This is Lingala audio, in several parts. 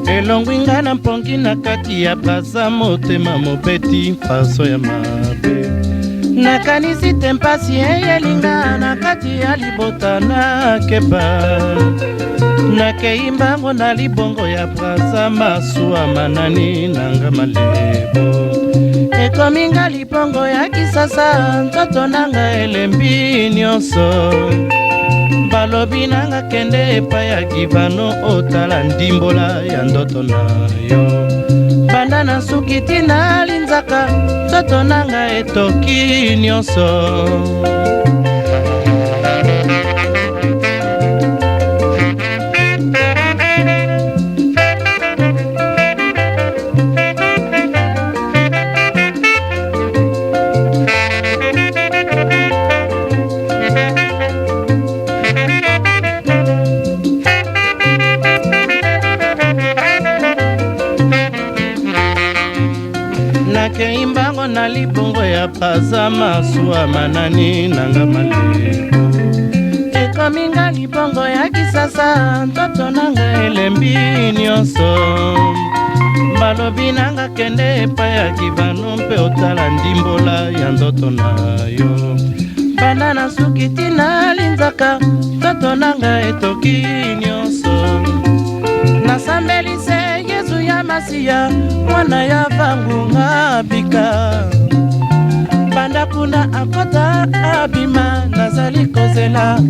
Elongwi nga na mpongi na kati ya braza, motema mobeti mpaso ya mabe. Nakanisi te mpasi eyelinga na kati ya libota nakeba. Nakei mbango na libongo ya braza, masuwa manani nanga malebo. Ekomi nga libongo ya kisasa, nzoto nanga elembi nyonso. Balobi nanga kende epai ya kivano, otala ndimbola ya ndoto na yo. Banda na suki tina linzaka, nzoto nanga etoki nyonso. Nakei mbango na libongo ya paza, masuwa manani nanga maleko. Ekomi nga libongo ya kisasa, nzoto nanga elembi nyonso. Balobi nanga kende epai ya kivano mpe otala ndimbola ya ndoto na yo. Banda na suki tina linzaka, nzoto nanga etoki nyonso. Nasambeli se Yezu ya Masiya, mwana ya vangu abika. Banda kuna akota abima, nazali kozela.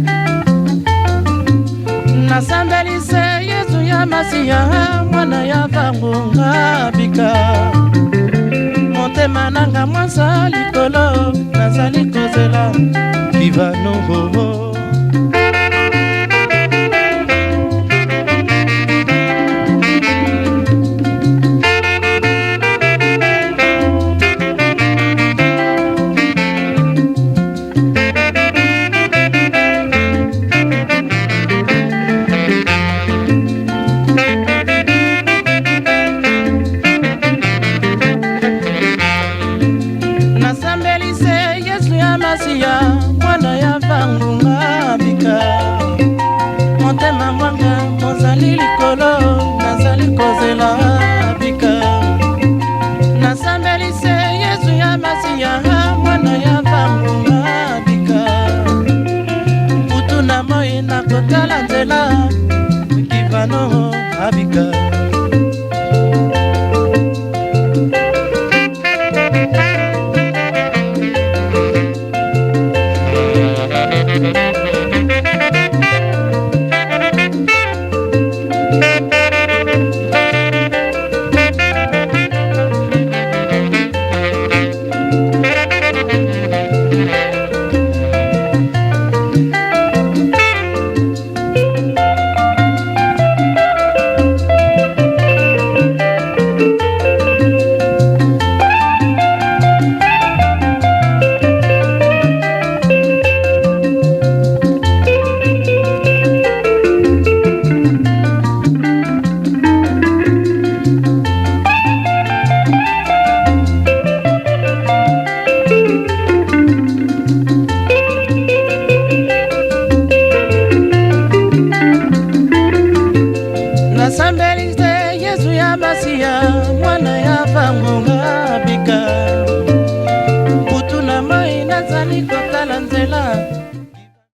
Nasambeli se Yezu ya Masiya, mwana ya vangu abika. Motema nanga mwasa likolo, nazali kozela kivano. Nasambeli se Yesu ya Masiya, mwana ya vangu abika. Motema mwanga mozali likolo, nazali kozela abika. Nasambeli se Yesu ya Masiya, mwana ya vangu abika. Butu na moi nakotala nzela, kivano abika. Nasambeli te Yesu ya Masiya, mwana ya vangu abika. Butu na moi nazali kotala nzela.